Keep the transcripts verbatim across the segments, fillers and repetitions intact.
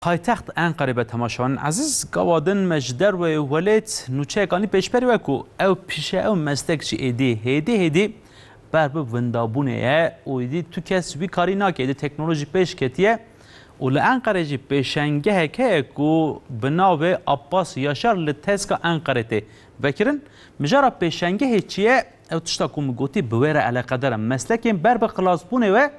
Paytext Enqerê be temaşevanên eziz, gava din me ji derveyê welêt nûçeyekanî pêşberî we ku ew pîşe ew meslek jî êdî hêdî hêdî ber bi windabûnê ye û êdî tu kes wî karî nake, êdî teknolojî pêş ketiye û li Enqerê jî pêşengehek heye ku bi navê Abbas Yaşar li TESKA Enqerê tê vekirin. Mijara pêşengehê çi ye? Ew tişta ku min gotî bi wê re eleqedar e. Meslekên ber bi xilasbûnê we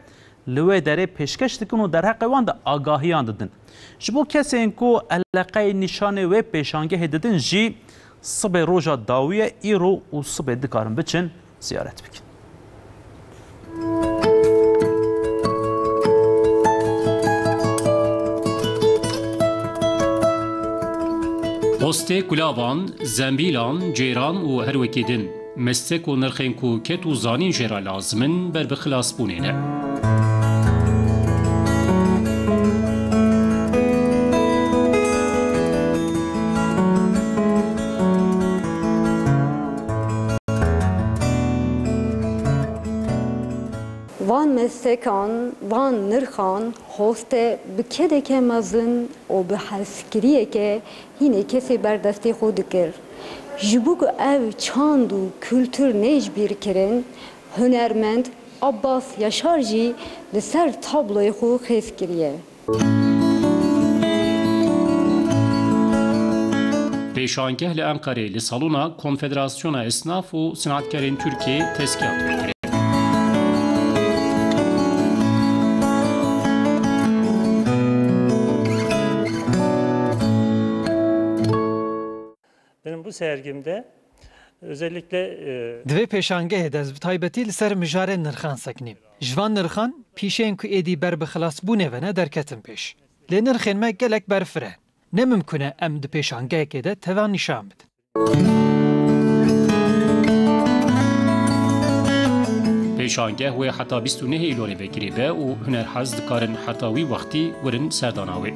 li wê derê pêşkeş dikin û derheqê wan de agahiyan didin. Ji bo kesên ku eleqeyê nîşanê wê pêşangehê didin jî sibê roja dawî ye, îro û sibê dikarin biçin ziyaret bikin. Postê kulavan, zembîlan, cêran û her wekî din. Meslek û nirxên ku ked û zanîn jê re lazim in, ber bi xilasbûnê ne. Van meslekan, van nirxan hoste bi kedeke mezin û bi hezkiriyeke hînê kesê berdestê xwe dikir. Ji bo ku ev çand û kultur neyê ji bîr kirin, hunermend Abbas Yaşar jî li ser tabloyê xwe xêz kiriye. Pêşangeh li Enqerê li salona Konfederasyona Esnaf û Sinatkarên Tirkiyê TESKA dikire. Benim bu sergimde özellikle, e, Di vê pêşangehê de ez bi taybetî li ser mijarê nirxan sekinîm. Ji van nirxan, pîşeyên ku êdî ber bi xilasbûnê ve ne derketin pêş. Lê nirxên me gelek berfireh in. Ne mimkun e em di pêşangehekê de teva nîşan bidin. Pêşangeh wê heta bîst û nehê Îlonê vekirî be û hunerhaz dikarin heta wî wextî werin serdana wê.